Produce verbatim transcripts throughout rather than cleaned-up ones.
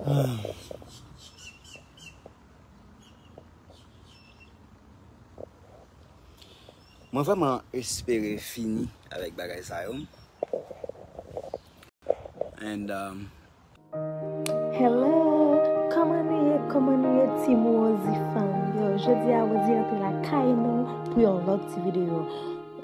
Mwen vrèman espere fini avèk bagay sa yo. And um, Hello, kòman nou ye? Kòman nou ye, Team Rosie fanm? Yo, jodi a Rosie antre lakay nou pou yon lòt ti videyo.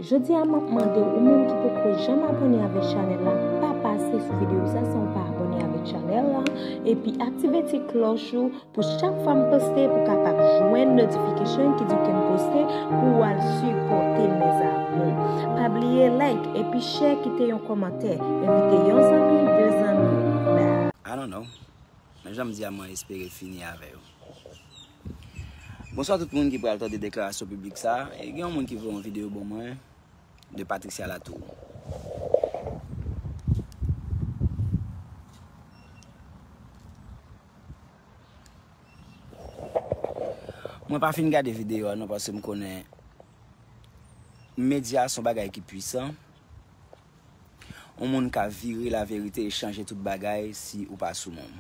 Jodi a m ap mande ou menm ki poko janm abòne avèk chanèl la, pa pase sou videyo sa san w pa abòne avèk chanèl la, epi aktive ti klòch ou pou chak fwa m poste pou kapab jwenn notification ki di ke m poste pou w al sipòte m, mes amours. Pa bliye like epi share, kite yon kòmantè, envite yon zanmi, de zanmi. Bye. I don't know. Men jan m di a, mwen espere fini avè yo. Bonswa tout moun ki pral tande deklarasyon piblik sa. E gen yon moun ki voye yon videyo ban mwen de Patricia Latour. Mwen pa fin gade videyo a non, paske m konnen medya se yon bagay ki pwisan. Yon moun ka vire laverite e chanje tout bagay si ou pa sou moun.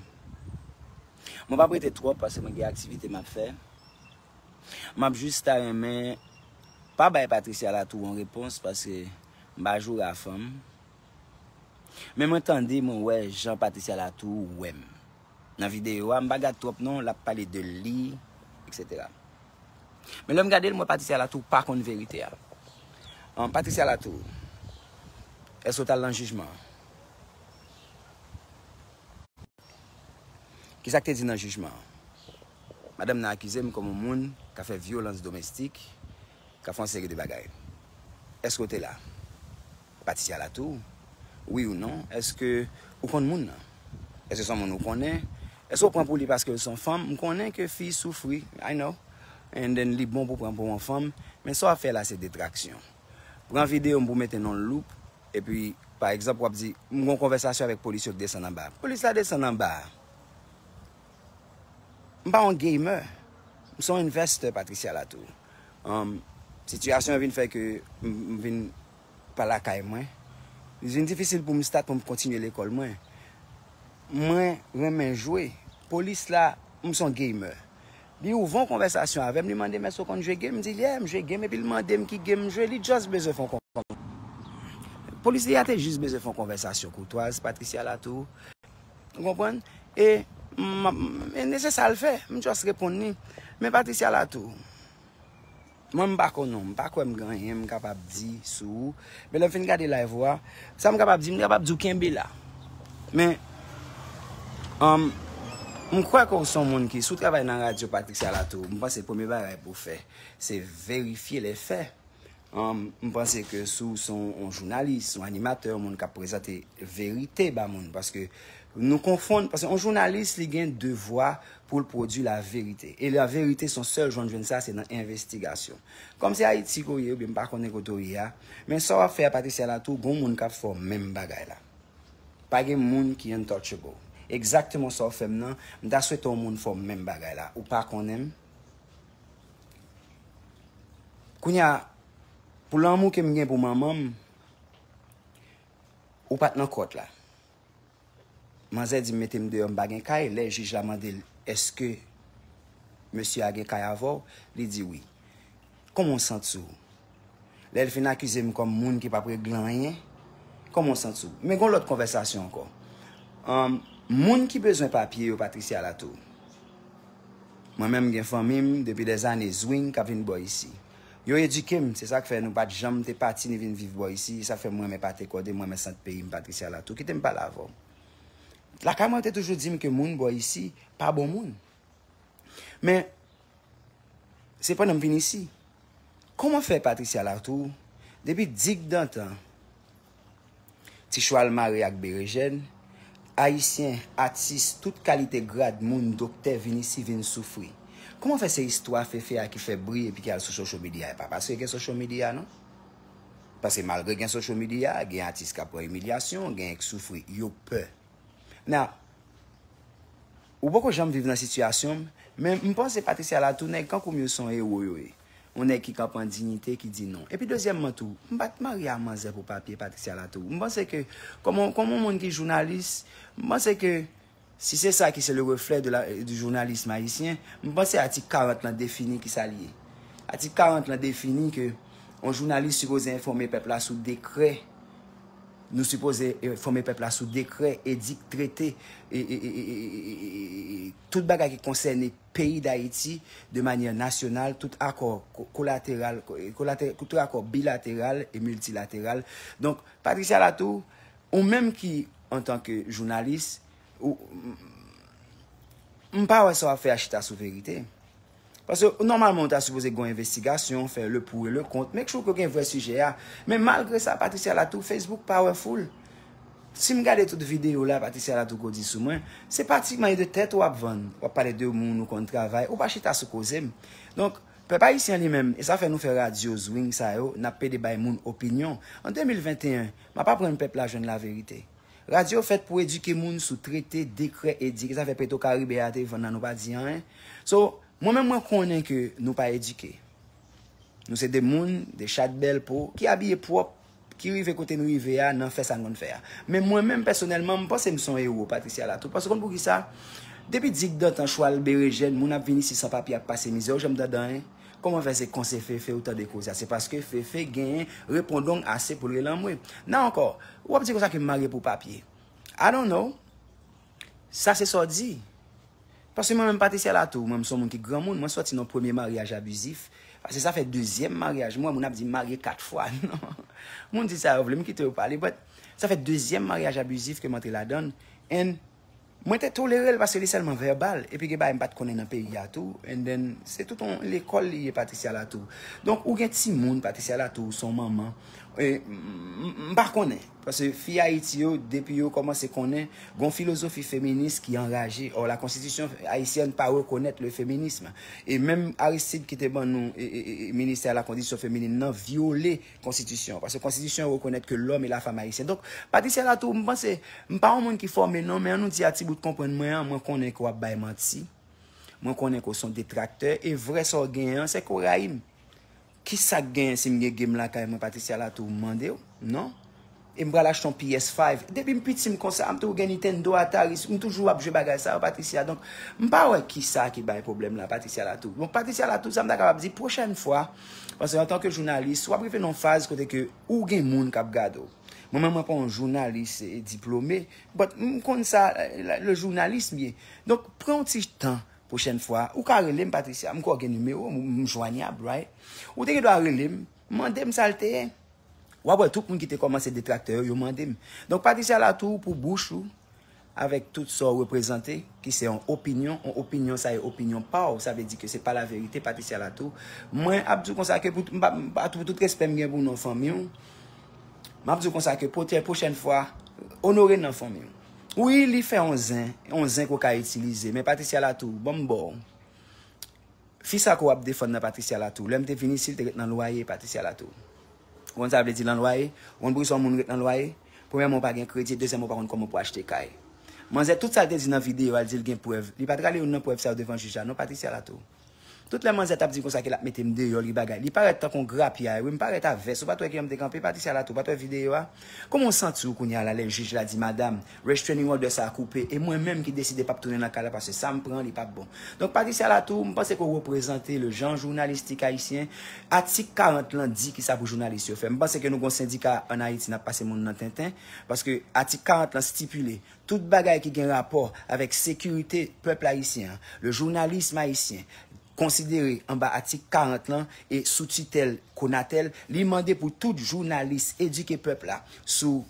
Mwen p ap rete twòp paske mwen gen aktivite m ap fè. M ap jis ta renmen pa bay Patricia Latour yon repons paske m pa joure a fanm. Men mwen tande, mwen wè jan Patricia Latour wè m. Nan videyo a, m pa gad twòp non, l ap pale de li, etsetera. Men lè m gade l, m wè Patricia Latour pa konn verite a. An, Patricia Latour, èske w t al nan jijman an? Kisa k te di nan jijman an? Madanm nan akize m kòm yon moun k ap fè vyolans domestik, k ap fè yon seri de bagay. Èske w te la? Patricia Latour, wi ou non, èske ou konn moun nan? Èske se yon moun ou konnen? Èske w pran pou li paske l se yon fanm? M konnen ke fi soufri, I know. And then li bon pou pran pou yon fanm, men sa w ap fè la se detraksyon. Pran videyo m pou mete nan loup, epi pa egzanp w ap di, m gen yon konvèsasyon avèk polis yo k desann anba. Polis la desann anba. M pa yon gamer. M se yon investor, Patricia Latour. Um, sitiyasyon an vin fè ke m, m vin pa lakay mwen. Li vin difisil pou m start, pou m kontinye lekòl mwen. Mwen renmen jwe. Polis la, m se yon gamer. Li ouvè yon konvèsasyon avè m, li mande m èske w konn jwe game. M di l, yeah, m jwe game, epi l mande m ki game m jwe. Li just bezwen fè yon konvèsasyon. Polis li a te jis bezwen fè yon konvèsasyon koutwaz, Patricia Latour. Ou konprann? E, m, m, e, e se sa l fè. M just reponn li. Men Patricia Latour, mwen m pa konnen w, m pa kwè m gen anyen m kapab di sou ou. Men lè m fin gade live ou a, sa m kapab di, m kapab di w kenbe la. Men, um, m kwè ke w se yon moun ki, si w travay nan radyo Patricia Latour, m panse premye bagay pou w fè, se verifye lè fè. Um, m panse ke si w se yon, yon jounalis, yon animatè, yon moun k ap prezante verite ba moun, paske nou konfonn, paske yon jounalis, li gen devwa pou l pwodui laverite. E laverite, se yon sèl jan w jwenn sa, se nan envestigasyon. Kòm se Ayiti ke w ye, oubyen m pa konnen kote w ye a, men sa w ap fè a, Patricia Latour, gon moun k ap fè w menm bagay la. Pa gen moun ki untouchable. Egzakteman sa w fè m nan, m ta swete yon moun fè w menm bagay la. Ou pa konnen m. Kounye a, pou lanmou ke m gen pou manman m, ou pa t nan kòt la. Manzè di m mete m deyò, m pa gen kay. Lè jij la mande l, èske mesye a gen kay avè w? Li di wi. Kòman w santi w? Lè l fin akize m kòm moun ki p ap regle anyen, kòman w santi w? Men gon lòt konvèsasyon ankò. Ann, moun ki bezwen papye yo, Patricia Latour. Mwen menm, m gen fanmi m depi dèzane, zwing, k ap vin bò isi. Yo edike m, se sa k fè nou pa t janm te pati ni vin viv bò isi, e sa k fè mwen menm pa te kòde, mwen menm sant peyi m, Patricia Latour. Kite m pale avè w. Lakay mwen, yo te toujou di m ke moun bò isi pa bon moun. Men, se pandan m vin isi. Kòman fè Patricia Latour, depi digdantan, ti chwal mare ak berejèn, ayisyen, atis, tout kalite grad moun, doktè vin isi, vin soufri? Kòman fè se istwa Fefe a ki fè bri epi ki al sou social media? E pa paske gen social media, non. Paske malgre gen social media, gen atis k ap pran imilyasyon, gen k soufri, yo pè. Now, ou poko janm viv nan sitiyasyon m, men m panse Patricia Latour, nèg kankou m yo se yon ewo yo ye. Yon nèg ki kanpe an diyite, ki di non. Epi dezyèmman tou, m pa t marye a manzè pou papye, Patricia Latour. M panse ke, kòm yon, kòm yon moun ki jounalis, m panse ke Si se sa ki se le reflet de la, du journalisme haïtien, m panse atik karant lan defini ki sa l ye. Atik karant lan defini ke yon jounalis sipoze enfòme pèp la sou dekrè. Nou sipoze enfòme pèp la sou dekrè, edik, trete, e, e, e, e, e, e, e, e, tout bagay ki konsène peyi Dayiti de manyè nasyonal, tout akò ko-, kolateral, ko-, kolate-, tout akò bilateral e miltilateral. Donk, Patricia Latour, ou menm ki, antanke jounalis, ou, m pa wè sa w ap fè a chita sou verite. Paske nòmalman, ou ta sipoze gen yon envestigasyon, fè le pour et le contre, make sure ke w gen vrè sijè a. Men malgre sa, Patricia Latour, Facebook powerful. Si m gade tout videyo la, Patricia Latour ko di sou mwen, se pratikman e de tèt w ap vann. W ap pale de moun ou konn travay, ou pa chita sou koze m. Donk, pèp ayisyen li menm, e sa fè nou fè radyo zwing sa yo, n ap pede bay moun opinyon. An de mil venteyen, m ap aprann pèp la jwenn laverite. Radyo fèt pou edike moun sou trete, dekrè, edik. E sa fè Petro Caribe a te vann nan, nou pa di anyen. So, mwen menm mwen konnen ke nou pa edike. Nou se de moun, de chat bèl po, ki abiye pwòp, ki rive kote n rive a, nan fè sa n konn fè a. Men mwen menm pèsonèlman, m panse m se yon ewo, Patricia Latour. Paske konn poukisa? Depi digdantan, chwal, berejèn, moun ap vin isi san papye, ap pase mizè, ou janm tande anyen? Kòman fè se konse Fefe ou tande koze a? Se paske Fefe genyen repondong ase pou l rele anmwe. Nan ankò, w ap di konsa ke m marye pou papye. I don't know. Sa se sa w di. Paske mwen menm Patricia Latour, mwen m se yon moun ki granmoun, mwen sòti nan premye maryaj abizif. Paske sa fè dezyèm maryaj mwen, moun ap di m marye kat fwa. Non. Moun di sa yo vle, m kite yo pale, but sa fè dezyèm maryaj abizif ke m antre ladann. And mwen te tolere l paske li sèlman vèbal, epi gen bagay m pa t konnen nan peyi a tou, and then se tout yon lekòl li ye, Patricia Latour. Donk, ou gen timoun, Patricia Latour, ou se yon manman, e, m, m, m pa konnen. Paske fi Ayiti yo, depi yo kòmanse konnen, gon filozofi feminis ki anraje. Or, la constitution haïtienne pa rekonèt le féminisme. E menm Aristide ki te ban nou, e, e, e, ministè la kondisyon feminin nan, vyole konstitisyon. Paske konstitisyon rekonèt ke lòm e la fanm ayisyen. Donk, Patricia Latour, m panse, m pa yon moun ki fòme non, men an nou di a ti bout konprann mwen an, mwen konnen ke w ap bay manti. Mwen konnen ke w se yon detraktè, e vrè sa w genyen an, se ke w rayi m. Kisa k genyen si m gen game lakay mwen, Patricia Latour, m mande w? Non. E m pral achte yon P S five. Depi m piti m konsa, m toujou gen Nintendo, Atari, m toujou ap jwe bagay sa yo, Patricia. Donk, m pa wè kisa ki bay pwoblèm la, Patricia Latour. Donk, Patricia Latour, sa m ta kapab di, pwochèn fwa, paske antanke jounalis, w ap rive nan yon faz kote ke ou gen moun k ap gade w. Mwen menm, mwen pa yon jounalis, eh, diplome, but m konn sa, eh, le journalisme ye. Donk, pran yon ti tan, pwochèn fwa, ou ka rele m, Patricia, m kwè w gen nimewo m, m jwanyab, right? Ou te gen dwa rele m, mande m sa l te ye. W ap wè tout moun ki te kòmanse detraktè yo, yo mande m. Donk, Patricia Latour, pou bouch ou, avèk tout sa w reprezante, ki se yon opinyon, yon opinyon, sa e opinyon pa w, sa vle di ke se pa laverite, Patricia Latour. Mwen ap di w konsa ke pou, m pa, m pa, pou tout respè m gen pou non fanmi w, m ap di w konsa ke pwotè-, pwochèn fwa, onore non fanmi w. Wi, li fè yon zen, yon zen ke w ka itilize, men Patricia Latour, ban m ba w. Fi sa ke w ap defann nan, Patricia Latour, lè m te vin isi, l te ret nan lwaye, Patricia Latour. Ou konn sa vle di nan lwaye? Ou konn poukisa yon moun ret nan lwaye? Premyèman, ou pa gen kredi, dezyèmman, ou pa konn kòman pou achte kay. Manzè, tout sa l te di nan videyo a, l di l gen prèv. Li pa t rale youn nan prèv sa yo devan jij la, non, Patricia Latour. Tout lè manzè t ap di konsa ke l ap mete m deyò, li bagay. Li parèt tankou yon grapyay. Wi, m parèt a vès. Ou pa t wè kijan m te kanpe, Patricia Latour? Ou pa t wè videyo a? Kòman w santi w kounye a la, lè jij la di, madam, restraining order sa a koupe, e mwen menm ki deside p ap tounen nan kay la, paske sa m pran, li p ap bon. Donk, Patricia Latour, m panse ke w reprezante le genre journalistique haïtien. Atik karant lan di kisa pou jounalis yo fè. M panse ke nou gon sendika ann Ayiti, n ap pase moun nan tenten, paske atik karant lan stipile tout bagay ki gen rapò avèk sekirite pèp ayisyen an, le journalisme haïtien, konsidere anba atik karant lan e sou titèl Conatel, li mande pou tout jounalis edike pèp la sou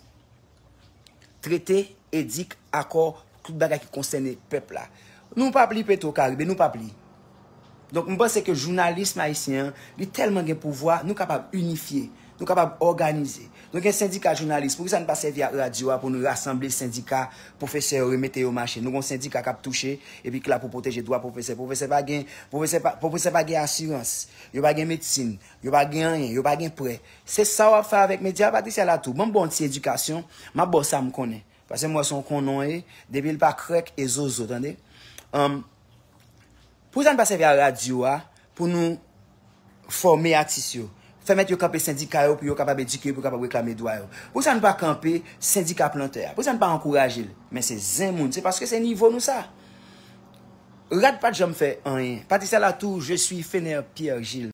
trete, edik, akò, tout bagay ki konsène pèp la. Nou p ap li Petro Caribe, nou p ap li. Donk, m panse ke jounalism ayisyen an, li tèlman gen pouvwa, nou kapab inifye, nou kapab òganize. Nou gen sendika jounalis, poukisa n pa sèvi ak radyo a pou n rasanble sendika pwofesè yo, remete yo mache? Nou gen yon sendika k ap touche, epi ki la pou pwoteje dwa pwofesè. Pwofesè pa gen, pwofesè pa, pwofesè pa gen asirans, yo pa gen medsin, yo pa gen anyen, yo pa gen prè. Se sa w ap fè avèk medya, Patricia Latour? Ban m ba w yon ti edikasyon, m ap ba w sa m konnen. Paske m wè se yon konn w ye, depi l pa krèk e zozo, tande. Ann, poukisa n pa sèvi a radyo a pou nou fòme atis yo, Fè mèt yo kanpe sendika yo pou yo kapab edike yo, pou yo kapab reklame dwa yo. Pou sa n pa kanpe sendika plantè a? Pou sa n pa ankouraje l? Men se zen moun. Se paske se nivo nou sa. Rad pa t janm fè anyen. Patricia Latour, je suis Fener Pierre Gilles.